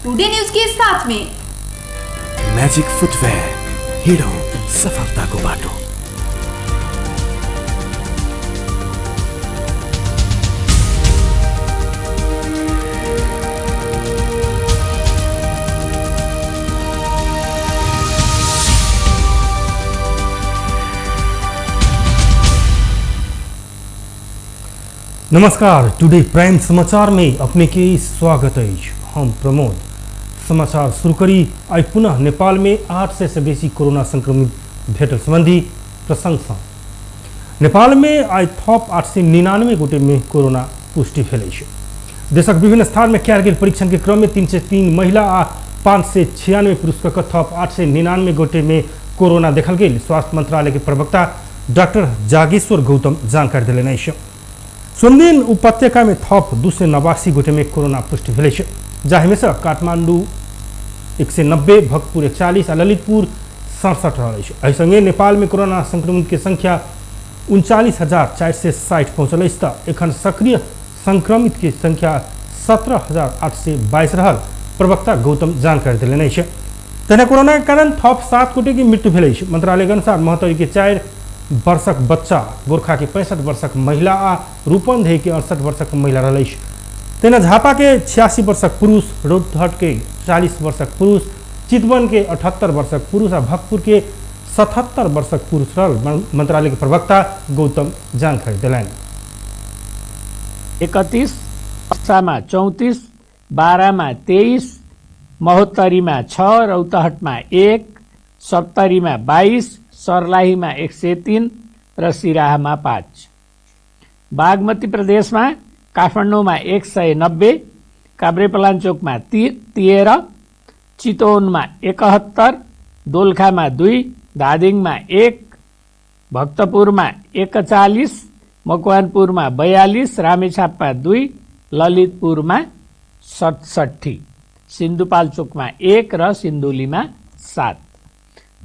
Today news के साथ में। मैजिक फुटवेयर, हिँडौँ सफलताको बाटो। नमस्कार, टुडे प्राइम समाचार में अपने के स्वागत अछि। हम प्रमोद। समाचार शुरू करी। आइ पुनः नेपाल में 800 से बेसी कोरोना संक्रमित भेटल संबंधी प्रसंग। नेपाल में आइ थप 899 गोटे में कोरोना पुष्टि भेल अछि। देशक विभिन्न स्थान में कयल गेल परीक्षण के क्रम में 303 महिला आ 596 पुरुष क थप 899 गोटे में कोरोना देखल गेल। स्वास्थ्य मंत्रालय के प्रवक्ता डॉक्टर जागेश्वर गौतम जानकारी देलनि अछि। सोमदिन उपत्यका में थप 289 गोटे में कोरोना पुष्टि भेल अछि, जाहिमे सँ काठमांडू 190, भक्तपुर 41 आ ललितपुर 67 रहल अछि। एहि संगे नेपाल में कोरोना संक्रमित के संख्या 39,460 पहुंचल अछि तऽ एखन सक्रिय संक्रमित के संख्या 17,822 रहल प्रवक्ता गौतम जानकारी देलनि अछि। तहिना कोरोना के कारण थप 7 गोटे के मृत्यु भेल अछि। मंत्रालय के अनुसार महोत्तरी के 4 वर्षक बच्चा, गोरखा के 65 वर्षक महिला आ रूपन्देही के 68 वर्षक महिला रहल अछि। तहिना झापा के 86 वर्षक पुरुष, रौतहट के 40 वर्षक पुरुष, चितवन के 78 वर्षक पुरुष आ भक्तपुर के 77 वर्षक पुरुष रहल मंत्रालय के प्रवक्ता गौतम जानकारी देलनि। 31, पर्सामा 34, बारामा 23, महोत्तरीमा 6, रौतहटमा 1, सप्तरीमा 22, सर्लाहीमा 103 र सिराहामा 5। बागमती प्रदेशमा काठमाडौँमा 190, काभ्रेपलाञ्चोकमा 13, चितवनमा 71, दोलखामा 2, धादिङमा 1, भक्तपुरमा 41, मकवानपुरमा 42, रामेछापमा 2, ललितपुरमा 67, सिन्धुपाल्चोकमा 1 र सिन्धुलीमा 7।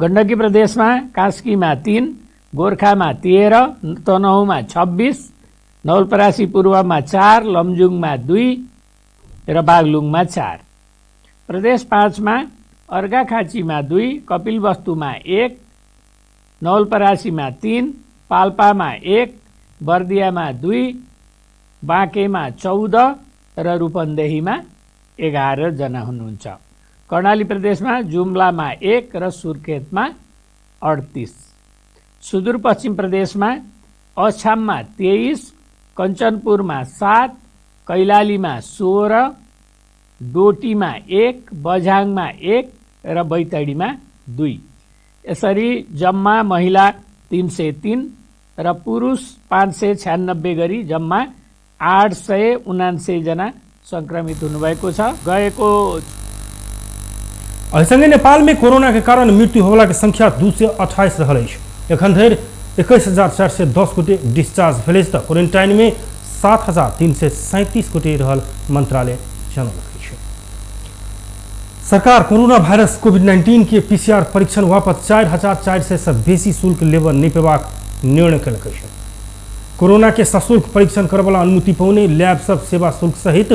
गण्डकी प्रदेशमा कास्कीमा 3, गोर्खामा 13, तनहुँमा 26, नवलपरासी पूर्वमा 4, लमजुङमा 2 र बागलुङमा 4। प्रदेश 5मा अर्घाखाँचीमा 2, कपिलवस्तुमा 1, नवलपरासीमा 3, पाल्पामा 1, बर्दियामा 2, बाँकेमा 14 र रूपन्देहीमा 11 जना हुनुहुन्छ। कर्णाली प्रदेशमा जुम्लामा 1 र सुर्खेतमा 38। सुदूरपश्चिम प्रदेशमा अछाममा 23, कञ्चनपुरमा 7, कैलालीमा 16, डोटीमा 1, बझाङमा 1 र बैतडीमा 2। यसरी जम्मा महिला 303 र पुरुष 596 गरी जम्मा 879 जना संक्रमित हुनुभएको छ। गएको एहिसँगै नेपाल में कोरोना के कारण मृत्यु होबला के संख्या 228 रहल अछि। एखन धरि 21,410 गोटे डिस्चार्ज भेल अछि तऽ क्वारेंटाइन में 7,337 गोटे रहल मंत्रालय जनौलक अछि। सरकार कोरोना वायरस कोविड-19 के पीसीआर परीक्षण वापस 4,400 से बेसी शुल्क लेबऽ नहि पेबाक निर्णय केलक अछि। कोरोना के सशुल्क परीक्षण करबला अनुमति पौने लैब सब सेवा शुल्क सहित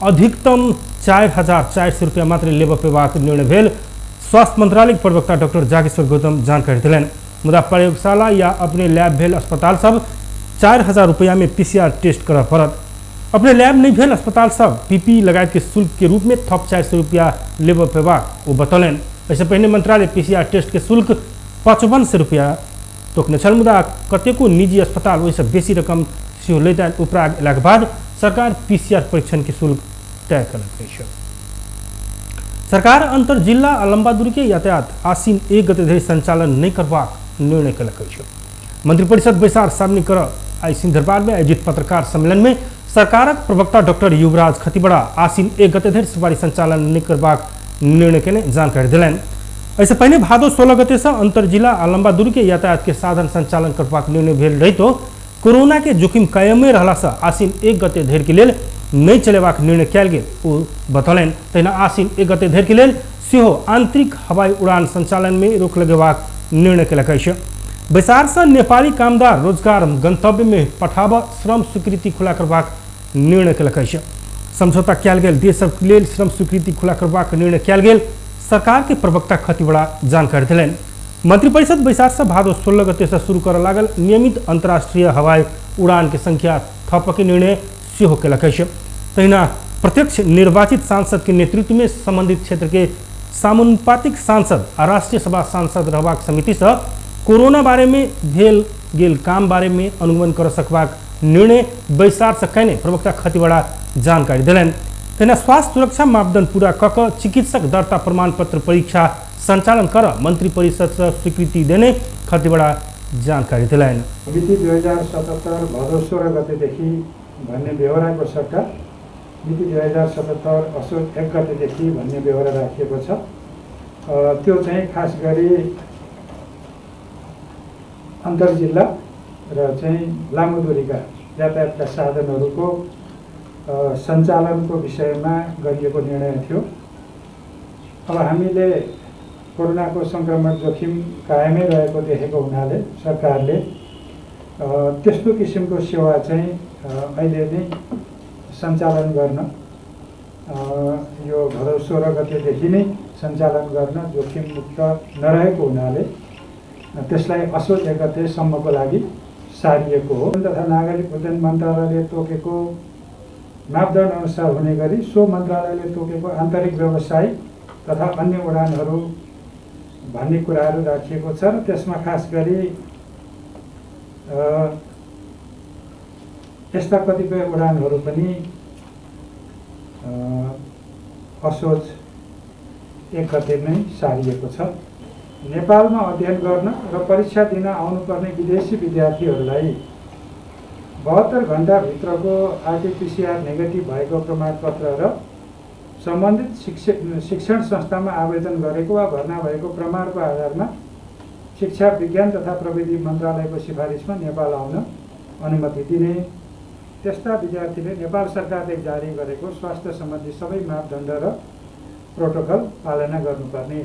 अधिकतम 4,400 रुपया मात्र लेबऽ पेबाक निर्णय भेल स्वास्थ्य मंत्रालय के प्रवक्ता डॉक्टर जागेश्वर गौतम जानकारी देलनि। मुदा प्रयोगशाला या अपने लैब भेल अस्पताल सब 4,000 रुपया में पीसीआर टेस्ट करऽ पड़त। अपने लैब नहीं भेल अस्पताल सब पीपी लगायत के शुल्क के रूप में थप 400 रुपया लेबऽ पेबाक ओ बतौलनि। एहिसँ पहिने मंत्रालय पीसीआर टेस्ट के शुल्क 5,500 रुपया तोकने छल, मुदा कतेको निजी अस्पताल ओहिसँ बेसी रकम सेहो लैत आयल उपराग अयलाक बाद सरकार पीसीआर परीक्षण के शुल्क तय कयलक अछि। सरकार अंतर जिला आ लंबा दूरी के यातायात आसीन 1 गते धरि संचालन नहि करबाक निर्णय कयलक अछि। मंत्रिपरिषद बैसार सार्वजनिक कर आइ सिंहदरबार में आयोजित पत्रकार सम्मेलन में सरकारक प्रवक्ता डॉक्टर युवराज खतिवड़ा आसीन 1 गते धरि सवारी संचालन नहि करबाक निर्णय केने जानकारी देलनि। एहिसँ पहिने भादो 16 गते सँ अंतर जिला आ लंबा दूरी के यातायात के साधन संचालन करबाक निर्णय भेल रहितो कोरोना के जोखिम कायमे रहला सँ आसीन 1 गते धरि के लेल नहि चलेबाक निर्णय कयल गेल ओ बतौलनि। तहिना आसीन 1 गते धरि के लेल सेहो आंतरिक हवाई उड़ान संचालन में रोक लगेबाक निर्णय केलक अछि। बैसार सँ नेपाली कामदार रोजगार गंतव्य में पठाबऽ श्रम स्वीकृति खुला करबाक निर्णय केलक अछि। समझौता कयल गेल देश सब लेल श्रम स्वीकृति खुला करबाक निर्णय कयल गेल सरकार के प्रवक्ता खतिवड़ा जानकारी देलनि। मंत्रिपरिषद बैसार से भादो 16 गते से शुरू करऽ लागल नियमित अंतर्राष्ट्रीय हवाई उड़ान के संख्या थपऽ के निर्णय सेहो केलक अछि। तहिना प्रत्यक्ष निर्वाचित सांसद के नेतृत्व में संबंधित क्षेत्र के समानुपातिक सांसद आ राष्ट्रीय सभा सांसद रहबाक समिति से कोरोना बारे में भेल गेल काम बारे में अनुगमन कर सकबाक निर्णय बैसार से कयने प्रवक्ता खतिवड़ा जानकारी देलनि। तहिना स्वास्थ्य सुरक्षा मापदंड पूरा कऽ कऽ चिकित्सक दर्ता प्रमाणपत्र परीक्षा संचालन कर मंत्रिपरिषद से स्वीकृति देने खतिवड़ा जानकारी देलनि। मिति 2077 भदौ 16 गतेदेखि भन्ने बेहोराको सट्टा मिति 2077 असोज 1 गतेदेखि भन्ने बेहोरा राखिएको छ। त्यो चाहिँ खास गरी अन्तर्जिल्ला र चाहिँ लामो दूरीका यातायातका साधनहरूको सञ्चालनको विषयमा गरिएको निर्णय थियो। अब हामीले कोरोनाको सङ्क्रमण जोखिम कायमै रहेको देखेको हुनाले सरकारले त्यस्तो किसिमको सेवा चाहिँ अहिले नै सञ्चालन गर्न यो भदौ 16 गतेदेखि नै सञ्चालन गर्न जोखिममुक्त नरहेको हुनाले त्यसलाई असोज 1 गतेसम्मको लागि सारिएको हो। तथा नागरिक उड्डयन मन्त्रालयले तोकेको मापदण्ड अनुसार हुने गरी सो मन्त्रालयले तोकेको आन्तरिक व्यावसायिक तथा अन्य उडानहरू भन्ने कुराहरू राखिएको छ र त्यसमा खास गरी यस्ता कतिपय उडानहरू पनि असोज 1 गते नै सारिएको छ। नेपालमा अध्ययन गर्न र परीक्षा दिन आउनुपर्ने विदेशी विद्यार्थीहरूलाई 72 घण्टाभित्रको आरटीपीसीआर नेगेटिभ भएको प्रमाणपत्र र सम्बन्धित शिक्षण संस्थामा आवेदन गरेको वा भर्ना भएको प्रमाणको आधारमा शिक्षा विज्ञान तथा प्रविधि मन्त्रालयको सिफारिसमा नेपाल आउन अनुमति दिने, त्यस्ता विद्यार्थीले नेपाल सरकारले जारी गरेको स्वास्थ्य सम्बन्धी सबै मापदण्ड र प्रोटोकल पालना गर्नुपर्ने।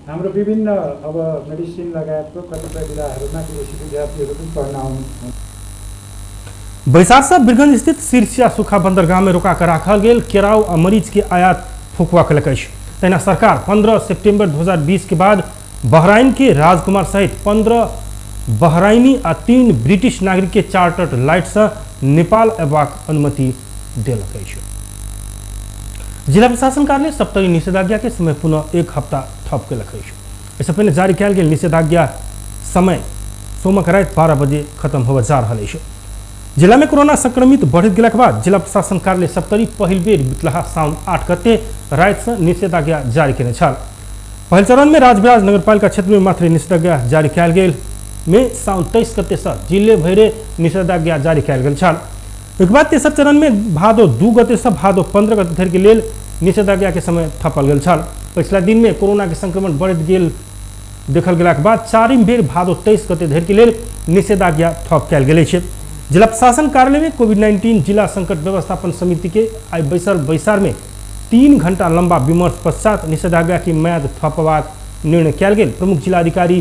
हाम्रो विभिन्न अब मेडिसिन लगायतको कतिपय विधाहरूमा विदेशी विद्यार्थीहरू पनि पढ्न आउनु। बैसार से बीरगंज स्थित सिरसिया सूखा बंदरगाह में रोका कर राखल गेल केराव आ मरीच के आयात फुकवा केलक अछि। तहिना सरकार 15 सितंबर 2020 के बाद बहराइन के राजकुमार सहित 15 बहराइनी आ 3 ब्रिटिश नागरिक के चार्टर्ड फ्लाइट से नेपाल अयबाक अनुमति देलक अछि। जिला प्रशासन कार्यालय सप्तरी निषेधाज्ञा के समय पुनः 1 हप्ता थप केलक अछि। एहिसँ पहिने जारी कयल गेल निषेधाज्ञा समय सोमक राति 12 बजे खत्म होबय जा रहल अछि। जिला में कोरोना संक्रमित बढ़ित गेलाक बाद जिला प्रशासन कार्यालय सप्तरी पहिल बेर बितलाहा साउन 8 गते राति से निषेधाज्ञा जारी केने छल। पहिल चरण में राजविराज नगरपालिका क्षेत्र में मात्र निषेधाज्ञा जारी कयल गेल में साउन 23 गते से जिले भरे निषेधाज्ञा जारी कयल गेल छल। एक बाद तेसर चरण में भादो 2 गते से भादो 15 गते धरि के लेल निषेधाज्ञा के समय थपल गेल छल। पछिला दिन में कोरोना के संक्रमण बढ़ित गेल देखल गेलाक बाद चारिम बेर भादो 23 गते धरि के लेल निषेधाज्ञा थप कयल गेल अछि। जिला प्रशासन कार्यालय में कोविड-19 जिला संकट व्यवस्थापन समिति के आइ बैसल बैसार में 3 घंटा लंबा विमर्श पश्चात निषेधाज्ञा की म्याद थपबाक निर्णय कयल गेल प्रमुख जिलाधिकारी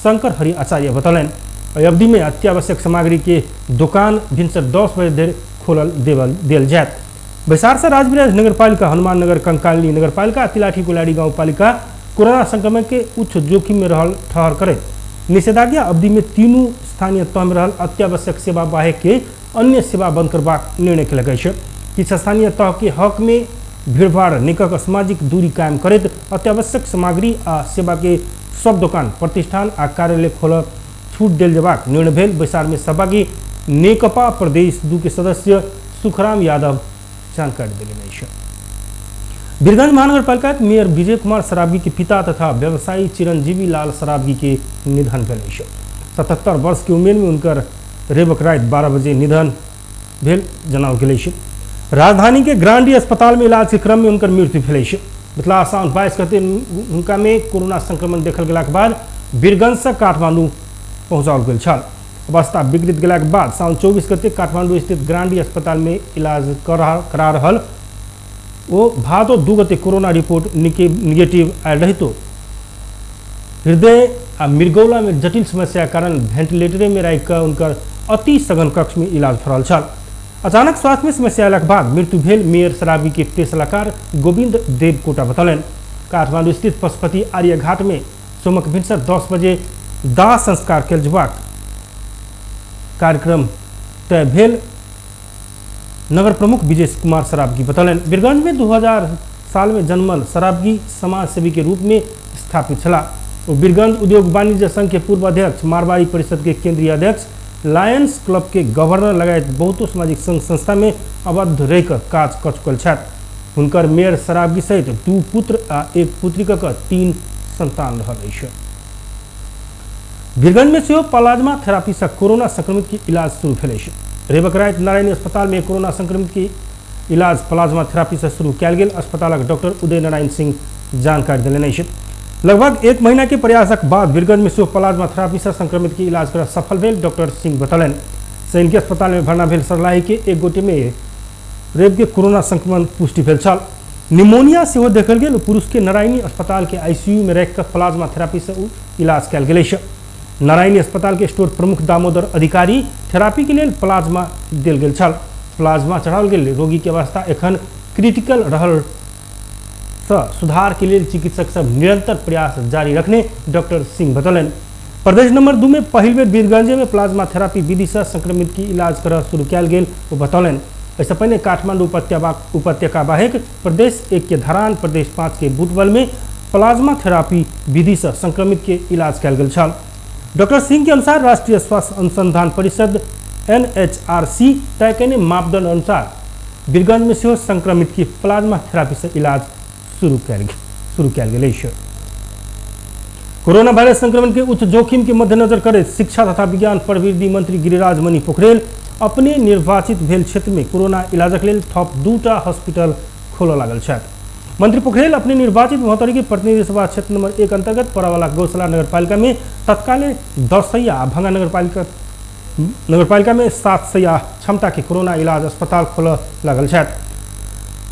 शंकर हरि आचार्य बतौलनि। एहि अवधि में अत्यावश्यक सामग्री के दोकान भिनसर 10 बजे धरि खोलल देल जायत। बैसार से राजविराज नगरपालिका, हनुमाननगर, कंकाली नगरपालिका, तिलाठी कोलाड़ी गाउँपालिका कोरोना संक्रमण के उच्च जोखिम में रहल ठहर करैत निषेधाज्ञा अवधि में तीनू स्थानीय तह में रहल अत्यावश्यक सेवा बाहेक के अन्य सेवा बंद करबाक निर्णय केलक अछि। किछु स्थानीय तह के हक में भीड़भाड़ नहि कऽ सामाजिक दूरी कायम करैत अत्यावश्यक सामग्री आ सेवा के सब दोकान, प्रतिष्ठान आ कार्यालय खोलऽ छूट देल जेबाक निर्णय भेल। बैसार में सहभागी नेकपा प्रदेश 2 के सदस्य सुखराम यादव जानकारी देलनि अछि। बीरगंज महानगरपालिका के मेयर विजय कुमार सरावगी के पिता तथा व्यवसायी चिरंजीवी लाल सरावगी के निधन भेल अछि। 77 वर्ष के उमेर में उनकर रेवक राति 12 बजे निधन भेल जनाओल गेल अछि। राजधानी के ग्रांडी अस्पताल में इलाज के क्रम में उनकर मृत्यु भेल अछि। मिथिला साउन 22 गते हुनका में कोरोना संक्रमण देखल गेलाक बाद बीरगंज से काठमांडू पहुँचाओल गेल छल। अवस्था बिगड़ित गेलाक बाद साउन 24 गते काठमांडू स्थित ग्रांडी अस्पताल में इलाज करा रहल ओ भादो 2 गते कोरोना रिपोर्ट निगेटिव आयल रहितो हृदय आ मृगौला में जटिल समस्या कारण वेंटिलेटरे में राखि कऽ उनकर अति सघन कक्ष में इलाज भऽ रहल छल। अचानक स्वास्थ्य में समस्या अयलाक बाद मृत्यु भेल मेयर सरावगी के प्रेस सलाहकार गोविंद देवकोटा बतौलनि। काठमांडू स्थित पशुपति आर्यघाट में सोमक भिनसर 10 बजे दाह संस्कार कयल जेबाक कार्यक्रम तय भेल नगर प्रमुख विजय कुमार सरावगी बतौलनि। वीरगंज में 2000 साल में जन्मल सरावगी समाज सेवी के रूप में स्थापित छलाह। ओ वीरगंज उद्योग वाणिज्य संघ के पूर्व अध्यक्ष, मारवाड़ी परिषद के केंद्रीय अध्यक्ष, लायंस क्लब के गवर्नर लगायत बहुतो सामाजिक संघ संस्था में अबद्ध रहिकऽ काज कऽ चुकल छथि। हुनकर मेयर सरावगी सहित 2 पुत्र आ 1 पुत्रीक 3 संतान रहल अछि। वीरगंज में सेहो प्लाज्मा थेरापी से कोरोना संक्रमित के इलाज शुरू भेल अछि। रविक राति नारायणी अस्पताल में कोरोना संक्रमित के इलाज प्लाज्मा थेरापी से शुरू कयल गेल अस्पतालक डॉक्टर उदय नारायण सिंह जानकारी देलनि अछि। लगभग 1 महीना के प्रयासक बाद वीरगंज में सेहो प्लाज्मा थेरापी से संक्रमित के इलाज कर सफल भेल डॉक्टर सिंह बतौलनि। शनि के अस्पताल में भर्ना भेल सरलाही के 1 गोटे में रेप के कोरोना संक्रमण पुष्टि भेल छल। निमोनिया सेहो देखल गेल। पुरुष के नारायणी अस्पताल के आईसीयू में राखि कऽ प्लाज्मा थेरापी से इलाज कयल गेल अछि। नारायणी अस्पताल के स्टोर प्रमुख दामोदर अधिकारी थेरापी के लेल प्लाज्मा देल गेल छल। प्लाज्मा चढ़ाओल गेल रोगी के अवस्था एखन क्रिटिकल रहल सँ सुधार के लेल चिकित्सक सब निरंतर प्रयास जारी रखने डॉक्टर सिंह बतौलनि। प्रदेश नंबर 2 में पहिल बेर वीरगंज में प्लाज्मा थेरापी विधि से संक्रमित की इलाज करऽ शुरू कयल गेल ओ बतौलनि। एहिसँ पहिने काठमांडू उपत्यका बाहेक प्रदेश 1 के धरान, प्रदेश 5 के बुटवल में प्लाज्मा थेरापी विधि से संक्रमित के इलाज कयल गेल छल। डॉक्टर सिंह के अनुसार राष्ट्रीय स्वास्थ्य अनुसंधान परिषद NHRC तय कयने मापदंड अनुसार वीरगंज में सेहो संक्रमित के प्लाज्मा थेरापी से इलाज शुरू कयल गेल अछि। कोरोना वायरस संक्रमण के उच्च जोखिम के मद्देनजर करैत शिक्षा तथा विज्ञान प्रवृत्ति मंत्री गिरिराज मणि पोखरेल अपने निर्वाचित भेल क्षेत्र में कोरोना इलाजक लेल थप 2टा हॉस्पिटल खोलऽ लागल छथि। मंत्री पोखरेल अपने निर्वाचित महोत्तरी के प्रतिनिधि सभा क्षेत्र नंबर 1 अंतर्गत पड़ावाला गौशाला नगरपालिका में तत्काले 10 सैया आ भंगा नगरपालिका में 7 सैया क्षमता के कोरोना इलाज अस्पताल खोलऽ लागल छथि।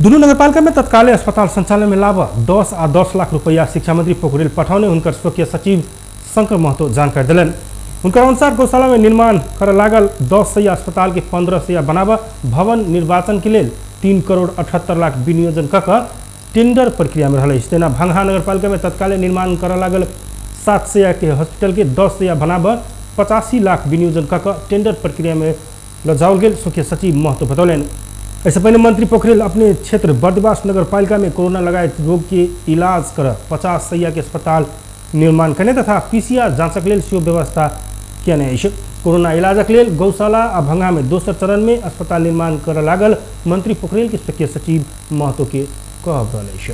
दुनू नगरपालिका में तत्काले अस्पताल संचालन में लाभ 10 आ 10 लाख रुपया शिक्षा मंत्री पोखरेल पठौने हुनकर स्वकीय सचिव शंकर महतो जानकारी देलनि। हुनकर अनुसार गौशाला में निर्माण करऽ लागल 10 सैया अस्पताल के 15 सैया बनाबऽ भवन निर्वाचन के लेल 3 करोड़ 78 लाख विनियोजन कऽ कऽ टेंडर प्रक्रिया में रहल अछि। तेना भंगहा नगरपालिका में तत्काले निर्माण करऽ लागल 7 सैया के हॉस्पिटल के 10 सैया बनाबऽ 85 लाख विनियोजन कऽ कऽ टेंडर प्रक्रिया में लऽ जाओल गेल स्वकीय सचिव महतो बतौलनि। एहिसँ पहिने मंत्री पोखरेल अपने क्षेत्र बर्दिवास नगरपालिका में कोरोना लगायत रोग के इलाज कर 50 सैया के अस्पताल निर्माण कयने तथा पीसीआर जांचक लेल सेहो व्यवस्था कयने अछि। कोरोना इलाजक लेल गौशाला आ भंगा में दोसर चरण में अस्पताल निर्माण करऽ लागल मंत्री पोखरेल के स्वकीय सचिव महतो के कहब रहल अछि।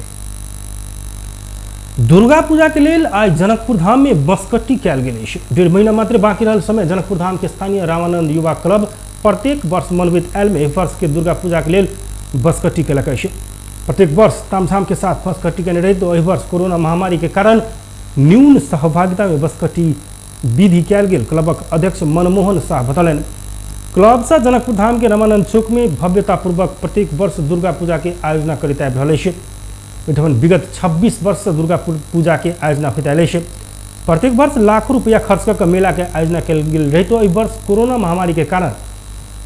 दुर्गा पूजा के लेल आइ जनकपुर धाम में बसकट्टी कयल गेल अछि। 1.5 महीना मात्र बाकी रहल समय जनकपुर धाम के स्थानीय रामानंद युवा क्लब प्रत्येक वर्ष मनबैत आयल में एहि वर्ष के दुर्गा पूजा के लेल बसकट्टी कयलक अछि। प्रत्येक वर्ष तामझाम के साथ बसकट्टी कयने रहित एहि वर्ष कोरोना महामारी के कारण न्यून सहभागिता में बसकट्टी विधि कयल गेल क्लबक अध्यक्ष मनमोहन शाह बतौलनि। क्लब से जनकपुर धाम के रामानंद चौक में भव्यतापूर्वक प्रत्येक वर्ष दुर्गा पूजा के आयोजना करैत आबि रहल अछि। ओहिठाम विगत 26 वर्ष से दुर्गा पूजा के आयोजना होइत आयल अछि। प्रत्येक वर्ष लाखों रुपया खर्च कऽ मेला के आयोजना कयल गेल रहितो एहि वर्ष कोरोना महामारी के कारण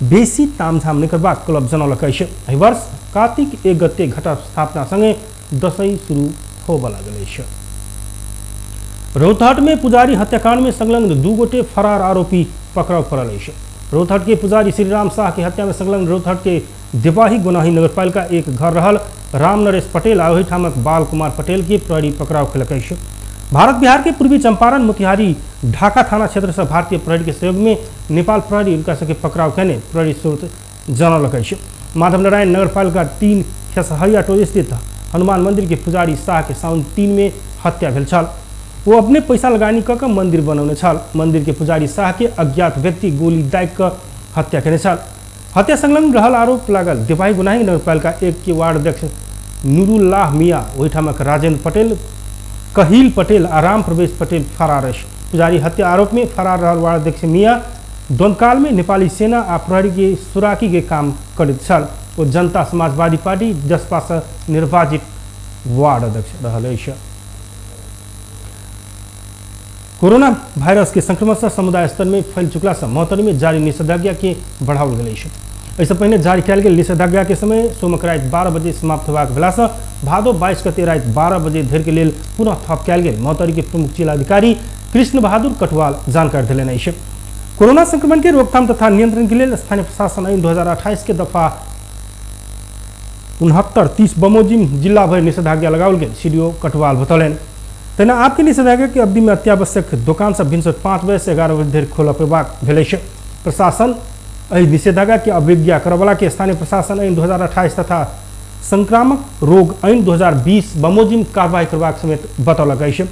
बेसी तामझाम नहि करबाक क्लब जनौलक अछि। एहि वर्ष कार्तिक 1 गते घट स्थापना संगे दशैं शुरू होबऽ लागल अछि। रौतहट में पुजारी हत्याकांड में संलग्न 2 गोटे फरार आरोपी पकड़ाव पड़ल अछि। रौतहट के पुजारी श्रीराम शाह के हत्या में संलग्न रौतहट के देवाही गोनाही नगरपालिका 1 घर रहल राम नरेश पटेल आ ओहिठामक बाल कुमार पटेल के प्रहरी पकड़ाव कयलक अछि। भारत बिहार के पूर्वी चंपारण मोतिहारी ढाका थाना क्षेत्र से भारतीय प्रहरी के सहयोग में नेपाल प्रहरी उनका सबके पकड़ाव कयने प्रहरी स्रोत जनौलक अछि। माधव नारायण नगरपालिका 3 खेसहरिया टोल स्थित हनुमान मंदिर के पुजारी शाह के साउन 3 में हत्या भेल छल। वो अपने पैसा लगानी कऽ कऽ मंदिर बनौने छल। मंदिर के पुजारी शाह के अज्ञात व्यक्ति गोली दागि कऽ हत्या केने छल। हत्या संलग्न रहल आरोप लागल देवाही गुनाही नगरपालिका 1 के वार्ड अध्यक्ष नूरुल्लाह मियाँ, ओहिठामक राजेंद्र पटेल, कहिल पटेल आ राम प्रवेश पटेल फरार अछि। पुजारी हत्या आरोप में फरार रहल वार्ड अध्यक्ष मियाँ द्वंद्वकाल में नेपाली सेना आ प्रहरी के सुराकी के काम करैत छल। ओ जनता समाजवादी पार्टी जसपा से निर्वाचित वार्ड अध्यक्ष रहल अछि। कोरोना वायरस के संक्रमण से समुदाय स्तर में फैल चुकला से महोत्तरी में जारी निषेधाज्ञा के बढ़ाओल गेल अछि। एहिसँ पहिने जारी कयल गेल निषेधाज्ञा के समय सोमक राति 12 बजे समाप्त होबाक भेलासँ भादो 22 गते राति 12 बजे धरि के लेल पुनः थप कयल गेल महोत्तरी के प्रमुख जिलाधिकारी कृष्ण बहादुर कटवाल जानकारी देलनि अछि। कोरोना संक्रमण के रोकथाम तथा नियंत्रण के लेल स्थानीय प्रशासन ऐन 2028 के दफा 69-30 बमोजिम जिला भरि निषेधाज्ञा लगाओल गेल सीडीओ कटवाल बतौलनि। तहिना आपके निषेधाज्ञा के अवधि में अत्यावश्यक दोकान सब भिनसर 5 बजे से 11 बजे धरि खोलऽ पेबाक भेल अछि। प्रशासन एहि निषेधाज्ञा के अवज्ञा करऽवला के स्थानीय प्रशासन ऐन 2028 तथा संक्रामक रोग ऐन 2020 बमोजिम कार्रवाई करबाक समेत बतौलक अछि।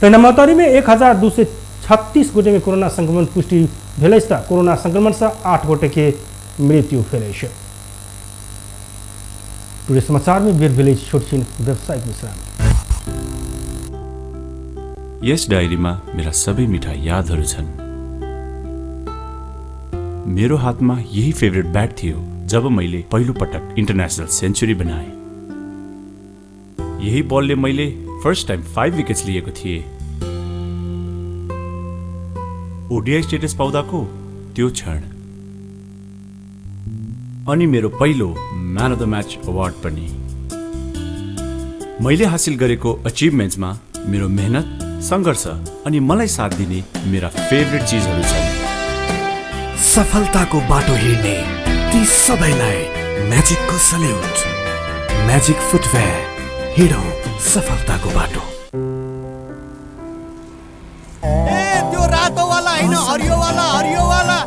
तहिना महोत्तरी में 1236 गोटे में कोरोना संक्रमण पुष्टि भेल अछि तऽ कोरोना संक्रमण से 8 गोटे के मृत्यु भेल अछि। टुडे समाचार में बेर भेल अछि छोट छिन व्यावसायिक विश्राम। यस डायरीमा मेरा सबै मिठा यादहरू छन्। मेरो हातमा यही फेभरेट ब्याट थियो जब मैले पहिलो पटक इन्टरनेसनल सेन्चुरी बनाएँ। यही बलले मैले फर्स्ट टाइम 5 विकेट्स लिएको थिएँ। ओडिआई स्टेटस पाउँदाको त्यो क्षण अनि मेरो पहिलो man of the match award पनि। मैले हासिल गरेको अचिभमेन्ट्समा मेरो मेहनत, सङ्घर्ष अनि मलाई साथ दिने मेरा फेभरेट चिजहरू छन्। सफलताको बाटो हिँड्ने ती सबैलाई म्याजिकको सल्युट। म्याजिक फुटवेयर, हिँडौँ सफलताको बाटो। ए त्यो रातोवाला हैन, हरियोवाला, हरियोवाला।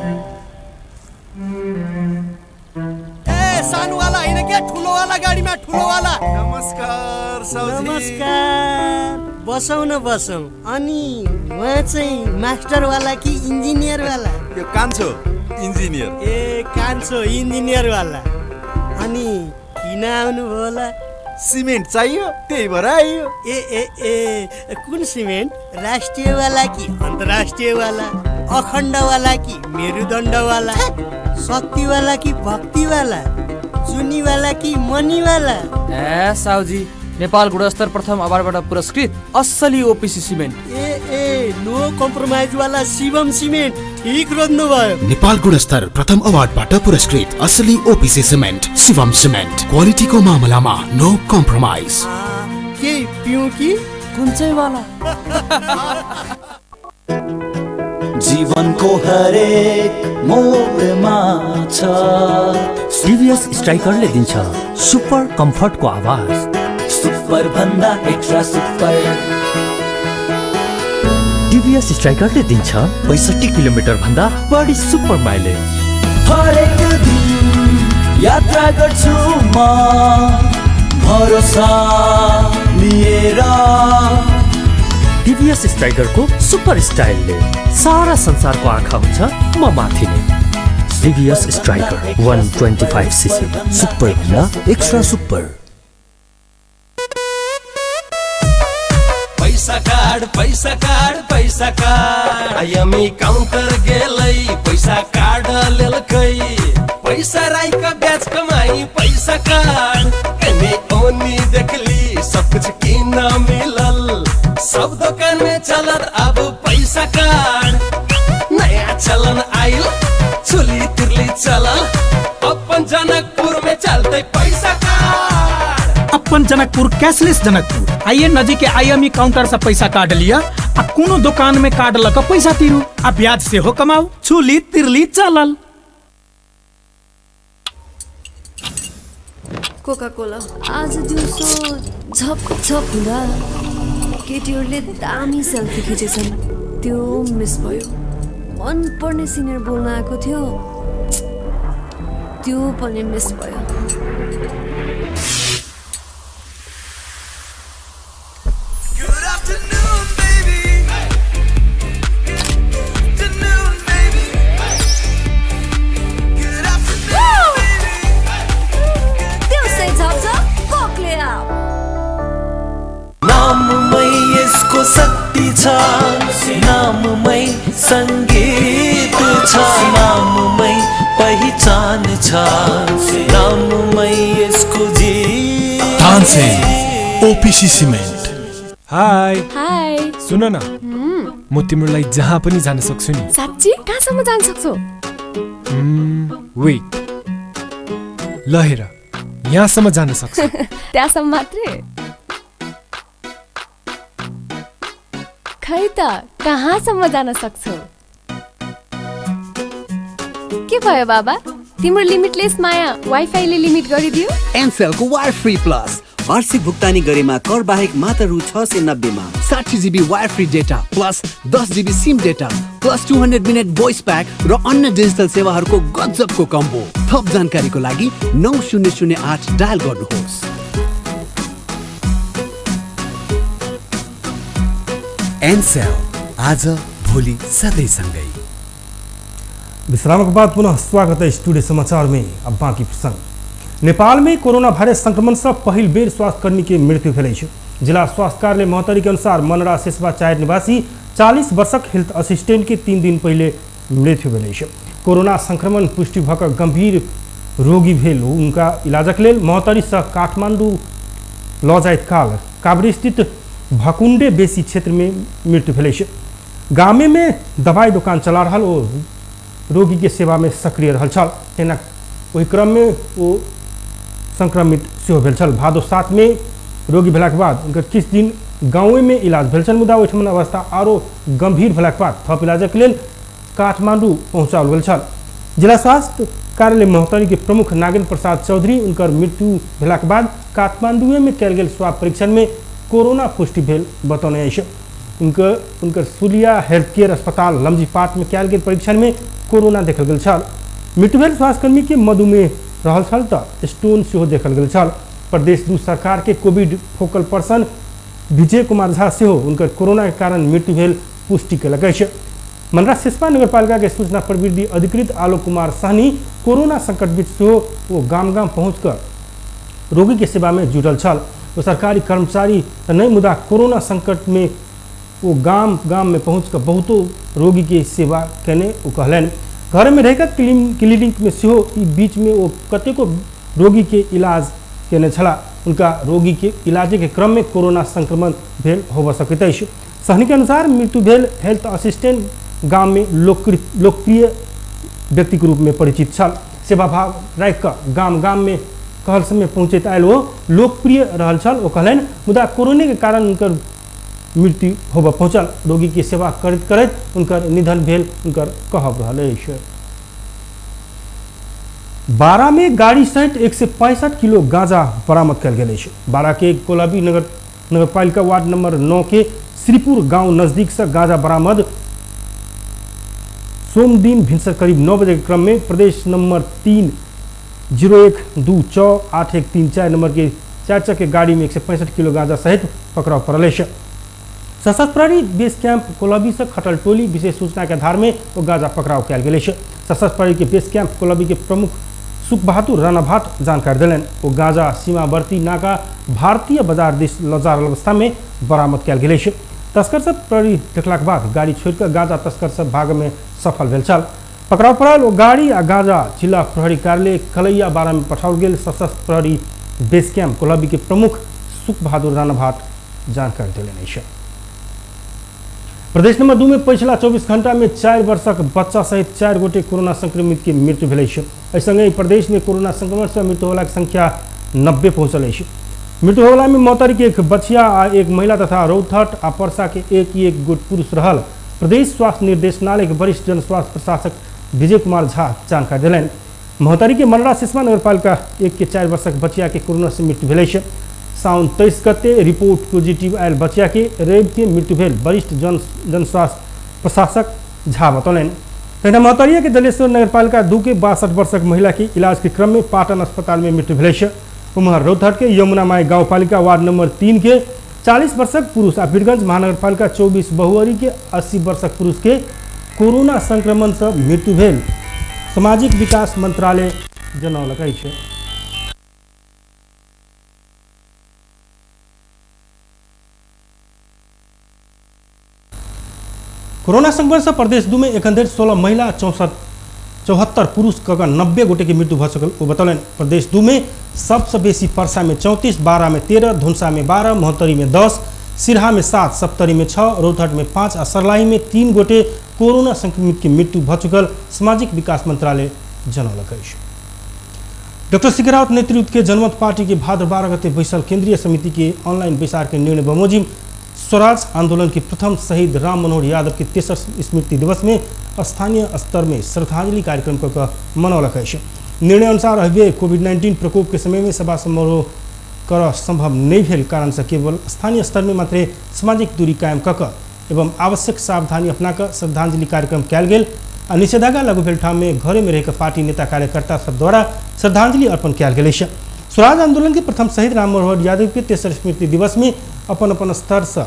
ए सानोवाला हैन के, ठुलोवाला गाडीमा, ठुलोवाला। नमस्कार साउजी। नमस्कार, बसौँ न बसौँ। अनि उहाँ चाहिँ मास्टरवाला कि इन्जिनियरवाला? यो कान्छो इन्जिनियर। ए कान्छो इन्जिनियरवाला। अनि किन आउनुभयो होला? सिमेन्ट चाहियो, त्यही भएर आइयो। ए ए ए कुन सिमेन्ट? राष्ट्रियवाला कि अन्तर्राष्ट्रियवाला? अखण्डवाला कि मेरुदण्डवाला? शक्तिवाला कि भक्तिवाला? चुनीवाला कि मनीवाला? ए साउजी, नेपाल गुणस्तर प्रथम अवार्डबाट पुरस्कृत असली ओपिसी सिमेन्ट। ए ए नो कम्प्रोमाइज वाला शिवम सिमेन्ट, ठिक रोज्नु भयो। नेपाल गुणस्तर प्रथम अवार्डबाट पुरस्कृत असली ओपिसी सिमेन्ट, शिवम सिमेन्ट। क्वालिटीको मामलामा नो कम्प्रोमाइज। के पिउँ कि कुन चाहिँ वाला? जीवनको हरेक मोडमा छ सिरियस स्ट्राइकरले दिन्छ सुपर कम्फर्टको आवाज। सुपर भन्दा एक्स्ट्रा सुपर। टिभीएस स्ट्राइकरले दिन्छ 65 किलोमिटर भन्दा बढी सुपर माइलेज। हरेक दिन यात्रा गर्छु म भरोसा लिएर। टिभीएस स्ट्राइकरको सुपर स्टाइलले सारा संसारको आँखा हुन्छ म माथि नै। टिभीएस स्ट्राइकर 125 सीसी, सुपर भन्दा एक्स्ट्रा सुपर। पैसा कार्ड, पैसा कार्ड, पैसा कार्ड। आईएमई काउंटर गेलै, पैसा कार्ड लेलकै। पैसा राई का ब्याज कमाई, पैसा कार्ड। एने ओनी देखली सब कुछ किन मिलल, सब दुकान में चलत अब पैसा कार्ड। नया चलन आइल, चुली तिरली चलल, अपन जनकपुर में चलते पैसा कार्ड। अपन जनकपुर कैशलेस जनकपुर। आइए नजीक के आईएमई काउंटर से पैसा कार्ड लिया आ कोनो दुकान में कार्ड लग पैसा तीरू आ ब्याज से हो कमाऊ। चुली तिरली चलल। कोका कोला आज दिउँसो झप झप हुँदा केटीहरूले दामी सेल्फी खिचेछन्, त्यो मिस भयो। मनपर्ने सिनियर बोल्न आएको थियो, त्यो पनि मिस भयो। नाममै यसको शक्ति छ, नाममै सङ्गीत छ, नाममै पहिचान छ, नाममै यसको जीवन। Tansen OPC cement. Hi hi, सुन न, म तिम्रो लागि जहाँ पनि जान सक्छु नि। साँच्ची? कहाँसम्म जान सक्छौ? वेट, ल हेर, यहाँसम्म जान सक्छ। त्यहाँसम्म मात्रै? खै त कहाँसम्म जान सक्छौ? के भयो बाबा, तिम्रो लिमिटलेस माया वाइफाईले लिमिट गरिदियो? एनसेलको वायर फ्री प्लस वार्षिक भुक्तानी गरेमा कर बाहेक मात्र रु 690 मा 60 GB wire free data plus 10 GB SIM data plus 200 minute voice pack र अन्य डिजिटल सेवाहरूको गजबको कम्बो। थप जानकारीको लागि 9008 डायल गर्नुहोस्। एनसेल, आज भोलि सधैँ सँगै। विश्राम के बाद पुनः स्वागत है स्टूडियो समाचार में। अब बाकी प्रसंग। नेपाल में कोरोना वायरस संक्रमण से पहिल बेर स्वास्थ्यकर्मी के मृत्यु भेल अछि। जिला स्वास्थ्य कार्यालय महोत्तरी के अनुसार मनरा सिसवा 4 निवासी 40 वर्षक हेल्थ असिस्टेंट के 3 दिन पहले मृत्यु भेल अछि। कोरोना संक्रमण पुष्टि भऽ कऽ गंभीर रोगी भेल उनका इलाजक लेल महोत्तरी से काठमांडू लऽ जाइत काल काभ्रे स्थित भकुंडे बेसी क्षेत्र में मृत्यु भेल अछि। गामे में दवाई दुकान चला रहल ओ रोगी के सेवा में सक्रिय रहल छल। तेना ओहि क्रम में ओ संक्रमित सेहो भेल छल। भादो 7 में रोगी भेलाक बाद उनकर किछु दिन गाँवे में इलाज भेल छल, मुदा ओहिठाम अवस्था आरो गंभीर भेलाक बाद थप इलाजक लेल काठमांडू पहुँचाओल गेल छल। जिला स्वास्थ्य कार्यालय महोत्तरी के प्रमुख नागेन्द्र प्रसाद चौधरी उनकर मृत्यु भेलाक बाद काठमांडुए में कयल गेल स्वाब परीक्षण में कोरोना पुष्टि भेल बतौने अछि। उनकर सुलिया हेल्थ केयर अस्पताल लमजीपाट में कयल गेल परीक्षण में कोरोना देखल गेल छल। मृत्यु भेल स्वास्थ्यकर्मी के मधुमेह रहल छल त स्टोन सेहो देखल गेल छल। प्रदेश 2 सरकार के Covid focal person Vijay Kumar Jha सेहो उनकर कोरोना के कारण मृत्यु भेल पुष्टि कयलक अछि। मनरा सिसपा नगरपालिका के सूचना प्रवृत्ति अधिकृत आलोक कुमार सहनी कोरोना संकट बीच सेहो ओ गाम गाम पहुँच रोगी के सेवा में जुटल छल। ओ सरकारी कर्मचारी त नहीं, मुदा कोरोना संकट में वो गाम गाम में पहुँच कर बहुतो रोगी के सेवा केने ओ कहलनि। घर में रहिकऽ क्लिनिक में सेहो ई बीच में ओ कतेको रोगी के इलाज केने छलाह। उनका रोगी के इलाज के क्रम में कोरोना संक्रमण भेल होबऽ सकैत अछि। सहनी के अनुसार मृत्यु भेल हेल्थ असिस्टेंट गाम में लोकप्रिय व्यक्ति के रूप में परिचित छल। सेवाभाव राखि कऽ गाम गाम में कहल समय पहुँचैत आयल ओ लोकप्रिय रहल छल ओ कहलनि। मुदा कोरोने के कारण उनकर मृत्यु होबऽ पहुँचल। रोगी के सेवा करैत करैत उनकर निधन भेल उनकर कहब रहल अछि। बारा में गाड़ी सहित 165 किलो गांजा बरामद कयल गेल अछि। बारा के कोलाबी नगरपालिका वार्ड नंबर 9 के श्रीपुर गांव नजदीक से गांजा बरामद सोमदिन भिनसर करीब 9 बजे के क्रम में प्रदेश नंबर 3 01 2 6 8 1 3 4 नंबर के 4 चक्के गाड़ी में 165 किलो गांजा सहित पकड़ाव पड़ल अछि। सशस्त्र प्रहरी बेस कैंप कोलबी से खटल टोली विशेष सूचना के आधार में ओ गांजा पकड़ाव कयल गेल अछि। सशस्त्र प्रहरी के बेस कैंप कोलबी के प्रमुख सुख बहादुर राणा भाट जानकारी देलनि। ओ गांजा सीमावर्ती नाका भारतीय बाजार दिस लऽ जा रहल अवस्था में बरामद कयल गेल अछि। तस्कर सब प्रहरी देखलाक बाद गाड़ी छोड़िकऽ गांजा तस्कर सब भाग में सफल भेल छल। पकड़ाव पड़ल ओ गाड़ी आ गांजा जिला प्रहरी कार्यालय कलैया बारा में पठाओल गेल। सशस्त्र प्रहरी बेस कैंप कोलबी के प्रमुख सुख बहादुर राणा भाट जानकारी देलनि अछि। प्रदेश नंबर 2 में पछिला 24 घंटा में 4 वर्षक बच्चा सहित 4 गोटे कोरोना संक्रमित के मृत्यु भेल अछि। एहि संगे प्रदेश में कोरोना संक्रमण से मृत्यु होला के संख्या 90 पहुंचल अछि। मृत्यु होला में महोत्तरी के एक बच्चिया आ एक महिला तथा रौतहट आ परसा के एक एक गोट पुरुष रहल प्रदेश स्वास्थ्य निर्देशनालय के वरिष्ठ जन स्वास्थ्य प्रशासक विजय कुमार झा जानकारी देलनि। महोत्तरी के मनरा सिसवा नगरपालिका 1 के 4 वर्षक बच्चिया के कोरोना से मृत्यु भेल अछि। साउन 23 गते रिपोर्ट पॉजिटिव आयल बच्चिया के रवि के मृत्यु भेल वरिष्ठ जन स्वास्थ्य प्रशासक झा बतौलनि। तहिना महोत्तरी के जलेश्वर नगरपालिका 2 के 62 वर्षक महिला के इलाज के क्रम में पाटन अस्पताल में मृत्यु भेल अछि। उम्हर रौतहट के यमुना माई गाउँपालिका वार्ड नंबर 3 के 40 वर्षक पुरुष आ वीरगंज महानगरपालिका 24 बहुअरी के 80 वर्षक पुरुष के कोरोना संक्रमण से मृत्यु भेल सामाजिक विकास मंत्रालय जनौलक अछि। कोरोना संक्रमण से प्रदेश 2 में एखन धरि 16 महिला 74 पुरुष कऽ 90 गोटे के मृत्यु भऽ सकल ओ बतौलनि। प्रदेश 2 में सबसँ बेसी परसा में 34, बारा में 13, धुनसा में 12, महोत्तरी में 10, सिरहा में 7, सप्तरी में 6, रौतहट में 5 आ सर्लाही में 3 गोटे कोरोना संक्रमित के मृत्यु भऽ चुकल सामाजिक विकास मंत्रालय जनौलक अछि। डॉक्टर सिके राउत नेतृत्व के जनमत पार्टी के भाद्र 12 गते बैसल केंद्रीय समिति के ऑनलाइन बैसार के निर्णय बमोजिम स्वराज आंदोलन के प्रथम शहीद राम मनोहर यादव के तेसर स्मृति दिवस में स्थानीय स्तर में श्रद्धांजलि कार्यक्रम क मनौलक अछि। निर्णय अनुसार अहिबे कोविड-19 प्रकोप के समय में सभा समारोह कर संभव नहीं भेल कारण से केवल स्थानीय स्तर में मात्रे सामाजिक दूरी कायम क एवं आवश्यक सावधानी अपनाकर श्रद्धांजलि कार्यक्रम कयल गेल आ निषेधाज्ञा लागू भेल ठाम में घरे में रहकर पार्टी नेता कार्यकर्ता सब द्वारा श्रद्धांजलि अर्पण कयल गेल अछि। स्वराज आंदोलन के प्रथम शहीद राम मनोहर यादव के तेसर स्मृति दिवस में अपन अपन स्तर से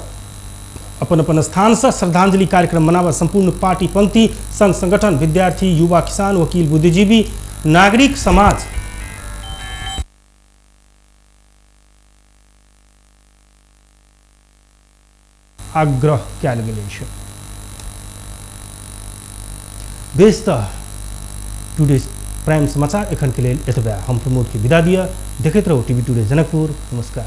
अपन अपन स्थान से श्रद्धांजलि कार्यक्रम मनावा संपूर्ण पार्टी पंक्ति संघ संगठन विद्यार्थी युवा किसान वकील बुद्धिजीवी नागरिक समाज आग्रह कयल गेल अछि। बेस त टुडे प्राइम समाचार एखन के लेल एतबे। हम प्रमोद के विदा दिया। देखैत रहू टीवी टुडे जनकपुर। नमस्कार।